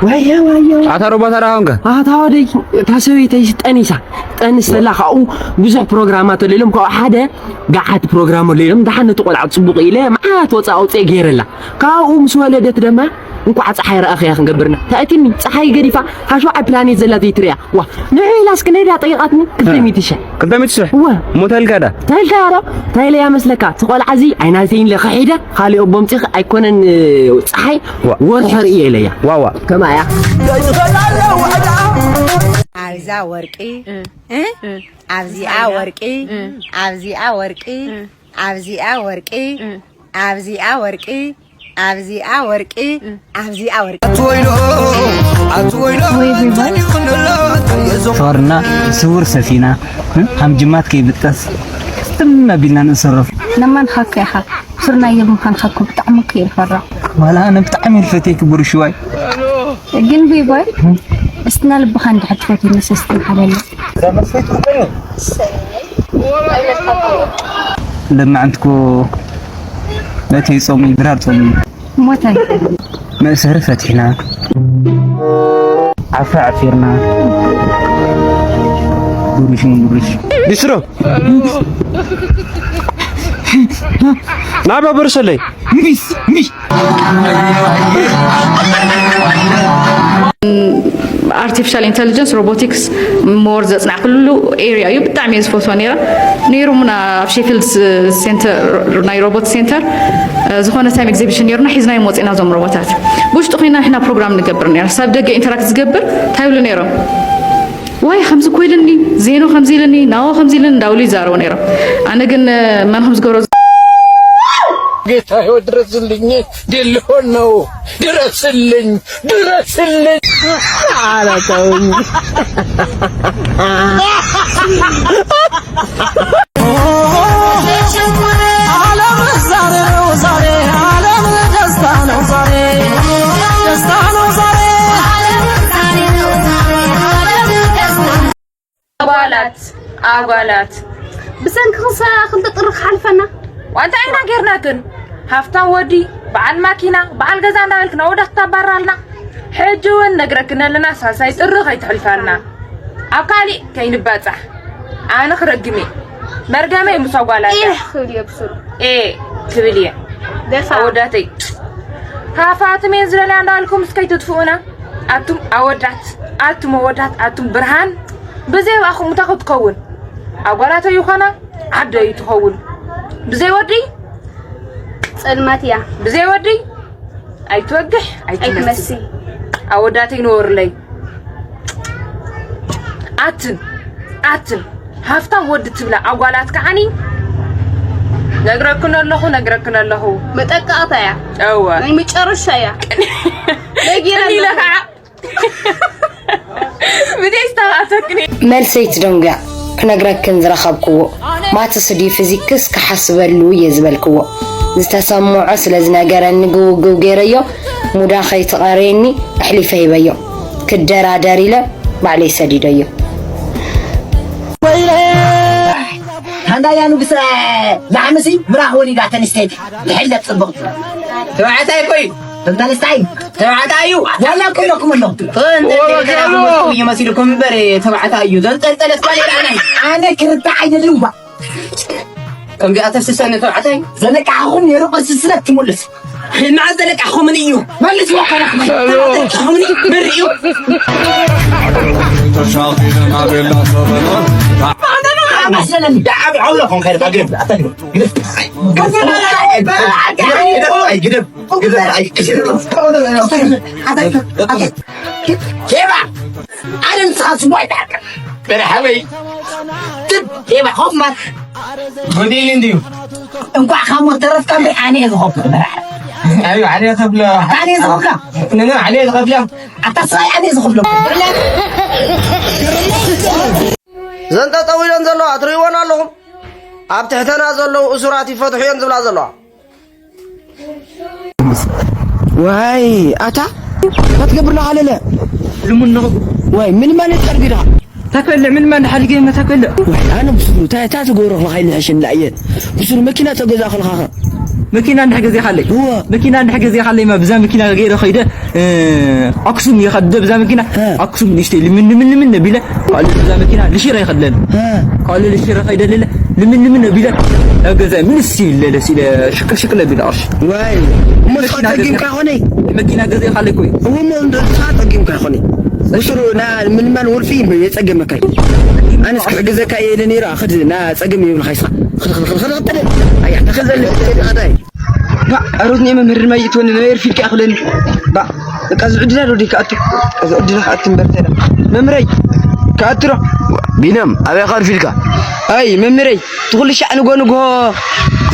ወየ ወየ ኣታ ሮቦት ኣዳ ኾንከ ኣታ ወደይ እታ ሰበይተይ ጠኒሳ ጠንስ ተላ ካብኡ ብዙሕ ፕሮግራማት ኣሎ ኢሎም ካብኡ ሓደ ገዓት ፕሮግራም ኣሎ ኢሎም ደሓን ነቲ ቆልዓ ፅቡቕ ኢለ መዓት ወፃ ኣውፅአ ገይረላ ካብኡ ምስ ወለደት ደማ እንኳዕ ፀሓይ ረኣኽያ ክንገብርና ታእትኒ ፀሓይ ገዲፋ ሓሸውዓይ ፕላኔት ዘላ ዘይትሪያ ዋ ንዑ ኢላስ ክነዳ ጠይቓትኒ ክልተ ሚእቲ ሽሕ ክልተ ሚእቲ ሽሕ እወ ሞተልካ ዳ ተልካ ዶ እንታይ ኢለያ መስለካ እቲ ቆልዓ እዚ ኣይናተይን ኢለ ከሒደ ካሊኦ ቦምፂኺ ኣይኮነን ፀሓይ ወርሒ ርእየ ኢለያ ዋዋ ከማያ ኣብዛ ወርቂ ኣብዚኣ ወርቂ ኣብዚኣ ወርቂ ኣብዚኣ ወርቂ ኣብዚኣ ወርቂ ኣብዚኣ ወርቂ ኣብዚኣ ወርቂ ኣትወይሎ ኣትወይሎ እንታይ ይኹንሎ ተየዞ ሸዋርና ስውር ሰፊና እ? ሃም ጅማት ከይብጠስ ትም ኣቢልና ንእሰረፍ ነማን ኻካ ኢኻ ፍርናየ ምዃንካ እኮ ብጣዕሚ እኮ እየ ዝፈርዕ ዋላ ኣነ ብጣዕሚ እየ ዝፈትየኪ ብሩሽዋይ ግን ቤባይ እስትና ልብኻ እንድሕር ትፈትወኒ ሰስትን ሓለለ ለማዕንቲ እኮ መእተዊ ጾም እዩ ድራር ጾም እዩ ሞታይ መእሰሪ ፈቲሕና ዓፍራ ዓፊርና ብሩሽ ንብሩሽ ሊስትሮ ናባ በርሰለይ ሚስ ሚስ artificial intelligence robotics more ዘፅናዕክሉ area እዩ ብጣዕሚ እየ ዝፈትዋ ነይረ ነይሮምና ኣብ ሼፊልድ ሴንተር ናይ ሮቦት ሴንተር ዝኾነ ታይም ኤግዚቢሽን ነይሩና ሒዝናዮም ወፂና እዞም ሮቦታት ብውሽጢ ኮይና ንሕና ፕሮግራም ንገብር ነይረ ሰብ ደገ ኢንተራክት ዝገብር እንታይ ይብሉ ነይሮም ዋይ ከምዚ እኮ ኢልኒ ዜኖ ከምዚ ኢልኒ ናሆ ከምዚ ኢልኒ እንዳበሉ ይዛረቡ ነይሮም ኣነ ግን መን ከም ዝገብሮ ጌታዬ ድረስልኝ ሊሆን ነው ድረስልኝ ድረስልኝ ኧረ ተውኝ ኣጓላት ኣጓላት ብሰንክኽሰ ክልተ ጥሪ ክሓልፈና ዋንታ ኢና ጌርናክን ሃፍታም ወዲ በዓል ማኪና በዓል ገዛ እንዳበልክን ኣወዳት ክታባራልና ሕጂ እውን ነግረክን ኣለና ሳልሳይ ጥሪ ከይትሕልፋልና ኣብ ካሊእ ከይንባፃሕ ኣነ ክረግም እየ መርገመይ ምስ ኣጓላት እያ ክብል እየ ብስሩ እየ ክብል እየ ኣወዳተይ ሃፋትም እየን ዝደልያ እንዳበልኩም እስከይትጥፍኡና ኣቱም ኣወዳት ኣቱም ኣወዳት ኣቱም ብርሃን ብዘይ ብኣኹም እንታይ ክትከውን ኣጓላተይ ይኾና ዓደይ ትኸውን ብዘይ ወዲ ጸልማት እያ ብዘይ ወዲ ኣይትወግሕ ኣይትመሲ ኣወዳተይ ንወርለይ ኣትን ኣትን ሃፍታም ወዲ ትብላ ኣጓላት ከዓኒ ነግረክን ኣለኹ ነግረክን ኣለኹ መጠቃቕታ እያ እወ ናይ መጨረሻ እያ ነጊረ ኢለ ከዓ ብደይ ዝተባእሰክኒ መልሰይ ትደንጉያ ክነግረክን ዝረኸብክዎ ማትስ ድዩ ፊዚክስ ክሓስበሉ እየ ዝበልክዎ ዝተሰምዖ ስለ ዝነገረኒ ግውግው ገይረዮ ሙዳ ከይትቐርየኒ ኣሕሊፈ ሂበዮ ክደራደር ኢለ ባዕለይ ሰዲደዮ ሃንዳያ ንጉሰ ላሕምሲ ብራኽ ወሊዳ ተንስተይቲ ትሕለብ ጽቡቕ ተባዕታይ ኮይ ተንስተይ ተባዕታይ እዩ ዋላ ኩለኩም ኣለኹም ይመስልኩም እምበር ተባዕታይ እዩ ዘንጠልጠለት ባሌ ኣነ ክርታ ኣይደልን ባ ከምዚኣ ተስሰኒ ተባዕታይ ዘለቃኹም ነይሩ ቅስስነት ትሙልስ ሕልማዓ ዘለቃኹምን እዩ መልስ ወከረኹም ዘለቃኹምን እዩ መሪኡ ኣነ ንስኻ ስሙ ኣይትሓቅር በርሓበይ ትብ ሄባ ሆፍማን ሆቴል እንድዩ እንኳዕ ካብ ሞት ተረፍካ እምበር ኣነ እየ ዝኸፍሎ በርሓ ኣዩ ኣነ ከፍሎ ኣነ ዝኸፍሎ ንነ ኣነ ዝኸፍሎ ኣታ ሰብኣይ ኣነ ዝኸፍሎ ዘን ጠጠው ኢለን ዘለዋ ትርእይወን ኣለኹም ኣብ ትሕተና ዘለዉ እሱራት ይፈትሑ እየን ዝብላ ዘለዋ ዋይ ኣታ እንታይ ትገብር ኣለኻ ለለ ልሙን ነኹ ዋይ ምን ማለት ቀርቢ ኢኻ ተከለ ምን ማን ሓልገ መተከለ ዋይ ኣነ ብስሩ ታ ታ ትገብሮ ከለኻ ኢለ ሕሽም ላየ ብስሩ መኪና ተገዛ ከለኻ መኪና እንድሕር ገዚእኻለይ፣ እወ። መኪና እንድሕር ገዚእኻለይ፣ ማ ብዛ መኪና ገይረ ኸይደ፣ እ፣ ኣክሱም ይኸደ ብዛ መኪና፣ እ። ኣክሱም ንእሽተይ ልምን፣ ልምን፣ ልምን ነቢለ፣ ካልእ ብዛ መኪና ንሽረ ይኸድለኒ። እ። ካልእ ንሽረ ኸይደ ልለ፣ ልምን፣ ልምን ነቢለ፣ ናብ ገዛይ ምልስ ይብለ፣ ደስ ኢለ፣ ሽቅል፣ ሽቅል ነቢለ፣ ኣሽ። ዋይ፣ እሞ ንስኻ መኪና ጸጊምካ ገዚኣ-፣ ኾነይ? መኪና ገዚእኻለይ ኮይ። እሞ እንዶ ንስኻ ጸጊምካ ኾነይ? ብስሩ ና ምልማን ወልፊ የጸገመካ። ኣነስ ክሕግዘካ እየ ኢለ ነይረ፣ ኽድ ና ጸገም የብልኻ ኢስኻ። ኽድ፣ ኽድ፣ ኽድ፣ ኽድ፣ ኽድ፣ ኣያ፣ ተኸዘል፣ ኸድ፣ ኸድ። ባ፣ ኣሮት ናይ መምህር ድማ ይእትወኒ፣ ናይ ኤርፊልካ ይኣኽለኒ። ባ፣ በቃ፣ እዚ ዕድላ ዶ ደይ ክኣቱ? እዚ ዕድላ ክኣቱ እምበር፣ እንታይ ኢላ? መምህረይ፣ ክኣቱ ዶ? ቢንያም፣ ኣበይ ኸርፊልካ? ኣይ፣ መምህረይ፣ እቲ ኩሉ ሻዕ ንጎ ንጎ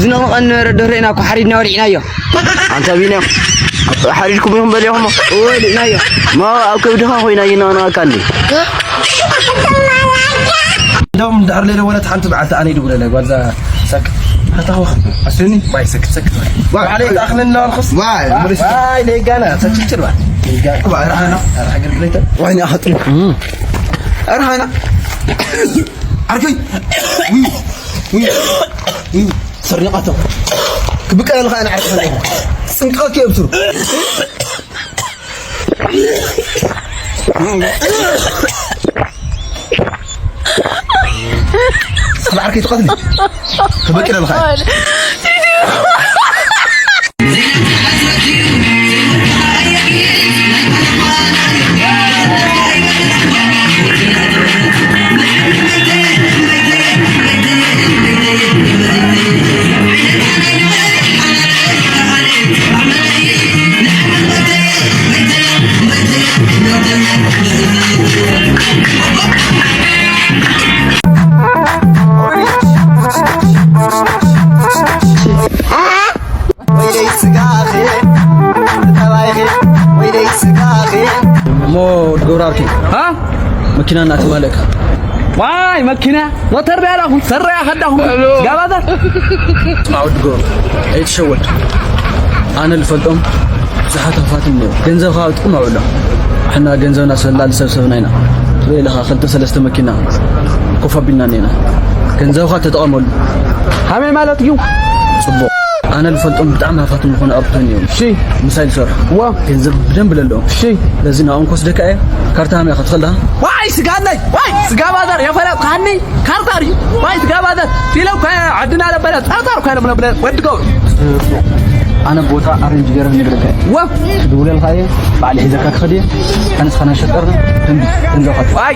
ዝነቕንቐኒ ነበረ፣ ደርሆ ኢና እኮ ሓሪድና ወሊዕናዮ። ኣንታ ቢንያም፣ ሓሪድኩም ኢኹም በሊኹሞ? እወ፣ ወሊዕናዮ። ማ ኣብ ከብድኻ ኮይና ይነቕንቐካ እንዴ? እንደውም እንድሕር ሌለ ወለት ሓንቲ መዓልቲ ኣነ ይድውለለይ ጓልዛ ሰክ። ኣታወኸ። ኣስኒ? ዋይ ሰክ፣ ሰክ። ዋይ። ባዕለይ ተኣኽለኒ እናበልኩስ። ዋይ፣ ሙሉስ። ዋይ፣ ሌጋና፣ ተችችል ዋ። ሌጋ። ዋይ፣ ረሃና። ኣረ ሃገር ግለይተ። ዋይ፣ ንኣኸጥሉ። እም። ኣረ ሃና። ዓርከይ። ውይ፣ ውይ፣ ውይ፣ ውይ። ስርንቓቶ። ክብቀለልኻ ኣነ ዓርከይ። ጽንቀት የብስሩ። ብዓርከይ ትቐትሊ። ክበቂ ኣለኻ። ወይለይ ስጋኺ፣ ጠባይኺ፣ ወይለይ ስጋኺ። እሞ ወዲ ገብረሃብቲ፣ ሃ? መኪና እናተማልእካ። ዋይ፣ መኪና፣ ሞተር ዶ ያላኹም፣ ሰረያ ኸዳኹም፣ ሄሎ። ጋባዛር። ስማ ወዲ ገብሩ፣ ኣይትሸወድ። ኣነ ልፈልጦም ብዙሓት ሃፋትም እኒኦ። ገንዘብኻ ኣብ ጥቕሚ ኣውዕሎ። ንሕና ገንዘብና ሰላሊ ሰብ ሰብና ኢና። ትበይ ኢለኻ ክልተ ሰለስተ መኪና ኮፍ ኣቢልና እኒአና። ገንዘብኻ ተጠቐመሉ። ሃመይ ማለት እዩ። ጽቡቕ። ኣነ ልፈልጦም ብጣዕሚ ሃፋትም ዝኾኑ ኣቦታት እዮም። እሺ። ምሳይ ዝሰርሑ። ዋ። ገንዘብ ብደንብ ለለዎም። እሺ። ስለዚ ናኦም ክወስደካ እየ። ካርታ ሃመይ ኢኻ ትኽእል ዳ? ዋይ ስጋነይ! ዋይ ስጋ ባዛር የፈለጥካኒ! ካርታ እዩ። ዋይ ስጋ ባዛር! ኢለ እኮ ዓድና ለበለ ጸርጸር እኮ ኢሎም ለበለ ወዲ ገብሩ። ኣነ ቦታ ኣሬንጅ ገይረ ንግረካ እየ። ዋ። ክድውለልካ እየ። ባዕሊ ሒዘካ ክኸድ እየ። ኣነስ ኸና ሸጠር ደንቢ ገንዘብካ። ዋይ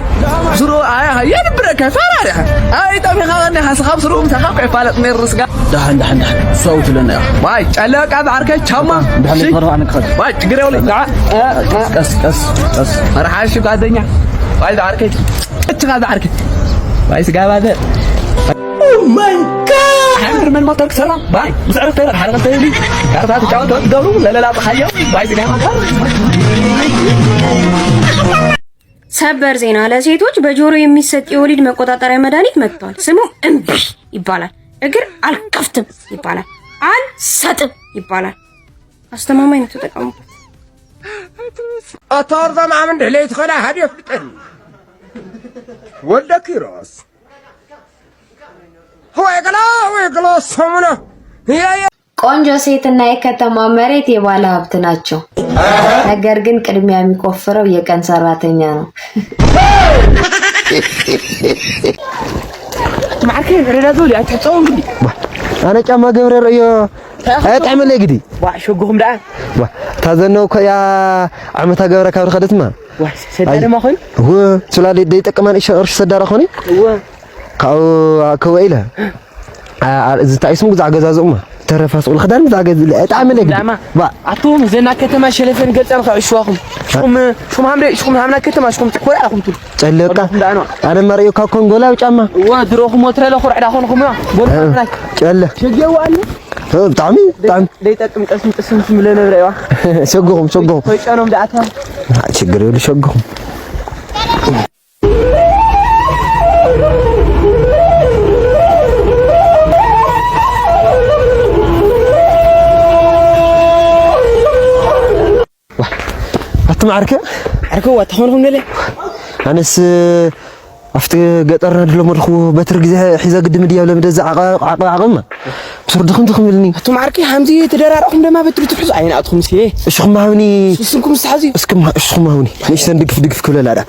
ስሩ ኣያ የድብረካ ፈራሪኻ። ኣይ ጠሚኻ ኸኒ ሓስኻብ ስሩ ምሳኻ እኮ ይፋለጥ ነይሩ ስጋ። ደሓን፣ ደሓን፣ ደሓን። እሱ ኣውትለና ኢኻ። ዋይ፣ ጨለቃ ዝዓርከይ ቻማ። ደሓን እሺ? ይፈርህ ኣነ ክኸድ። ዋይ፣ ችግር የብለይ። ደዓ፣ እ፣ እ። ቀስ፣ ቀስ፣ ቀስ። መርሓባ እሺ ጓደኛ። ዋይ፣ ዝዓርከይ። እችኻ ዝዓርከይ። ዋይ፣ ስጋ ባዘ። Oh my God! ሓምር ምን ሞተር ክሰራ? ዋይ፣ ምስ ዕረፍቲ ተይራ፣ ሓደ ክልተ ይብሊ። ካርታ ትጫወት፣ ትገብሩ፣ ለለላ፣ ፀሓዮ። ዋይ፣ ስጋ ባዘ። ሰበር ዜና ለሴቶች በጆሮ የሚሰጥ የወሊድ መቆጣጠሪያ መድኃኒት መጥቷል። ስሙ እምቢ ይባላል። እግር አልከፍትም ይባላል። አልሰጥም ይባላል። አስተማማኝ ነው፣ ተጠቀሙበት። ኣታ ወርዛም ዓም እንድሕለይ ትኸዳ ሃዲ የፍልጠኒ። ወልደ ኪሮስ። ወይ ገላ፣ ወይ ገላ ሰሙና። ያ፣ ያ። ቆንጆ ሴትና የከተማ መሬት የባለ ሀብት ናቸው። ነገር ግን ቅድሚያ የሚቆፍረው የቀን ሰራተኛ ነው። ማዕርከይ ረዳዶ ሊያ ትሕጸው እንግዲህ። ኣነ ጫማ ገብረ ርእዮ ኣይጥዕመለይ ግዲ። ዋ፣ ሸጉኹም ደኣ። ዋ፣ እታ ዘነው እኮ እያ ዓመታ ገብረ ካብ ዝኸደትማ። ዋ፣ ሰዳርማ ኮይኑ? እወ፣ ሱላሌ ደይጠቅማ ንእሽቶ ቅርሺ ሰዳራ ኾኒ? እወ። ካብኡ ኣከወ ኢለ። ኣ-፣ ኣ-፣ እዚ እንታይ ስሙ ግዛዕ ገዛዝኡማ? ተረፋ ስቑል ክዳን ግዛዕ ገዝ-፣ እጣ መለግ። ዳማ። ባ። ኣቱም ዘና ከተማ ሸለፈን ገልጸን ከዕሽዋኹም። ሽኹም፣ ሽኹም ሃምሬ፣ ሽኹም ሃምና ከተማ፣ ሽኹም ትኮራ ኢኹም ትሉ። ጨለቃ። ወድኹም ዳኣ ነው። ኣነ ማርዮ ካብ ኮንጎ ላው ጫማ። እወ፣ ድሮኹም ወትረ ለኹ ርዕዳ ኾንኹም እዋ። ጎል እ፣ ናት። ጨለ። ሸጌው ኣለ። እ፣ ብጣዕሚ፣ ብጣዕሚ። ደይጠቅም ጠስም ጥስም ትምለ ነብረ እዋ። ሸጉኹም፣ ሸጉኹም። ኮይጫኖም ዳኣታ። ችግር የሉ ሸጉኹም። ዋ፣ ኣቲ ማዕርከ? ዓርከ ዋ፣ ተኾንኹም ገለ? ኣነስ ኣብቲ ገጠርና ድለመድኹ በትሪ ግዜ ሒዘ ግድም ድያ ብለምደ እዚ ዓቐ-፣ ዓቐ-፣ ዓቐማ። ብስሩ ድኽም ድኽም ኢልኒ። ኣቱም ዓርከይ፣ ሃምዚ ተደራረኹም ደማ በትሪ ትሕዙ ኣይንኣትኹም ሲ። እሽኹም ሃብኒ። ስስንኩም ዝተሓዙ። እስኩም ሃ-፣ እሽኹም ሃብኒ። ንእሽተን ድግፍ ድግፍ ክብለላ ዳ።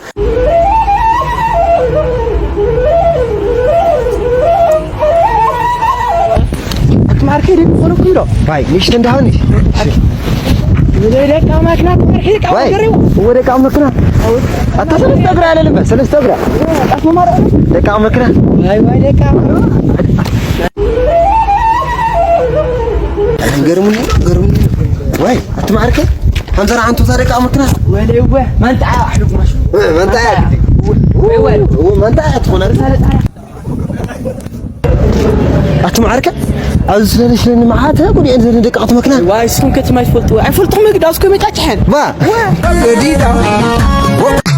ኣቱም ዓርከይ፣ ደም ኾነኩም ዶ? ባይ፣ ንእሽተን ዳ ሃብኒ። ወደ ደቃ ማክና፣ ወደ ደቃ ማክና። ኣታ ሰለስተ እግራ ያለ ልበ፣ ሰለስተ እግራ። ደቃ መክና። ዋይ፣ ዋይ፣ ደቃ። ገርሙኒ፣ ገርሙኒ። ዋይ፣ ኣቲ ማዕርከ፣ ሃምዛ ረዓንቶታ ደቃ መክና። ወለ፣ ወ፣ መንጣ፣ ኣሕልፍ ማሽ። መንጣ፣ ወ፣ ወ፣ መንጣ፣ ትኾነ። ኣቲ ማዕርከ፣ ኣብዚ ስለለሽ ለኒ መዓተ፣ ጉድ እየን ዘን ደቃ መክና። ዋይ፣ ስኩም ከትማይ ትፈልጡ። ኣይፈልጥኩም፣ ግዳውስ ከመይ ጫጭሐን። ባ። ወ፣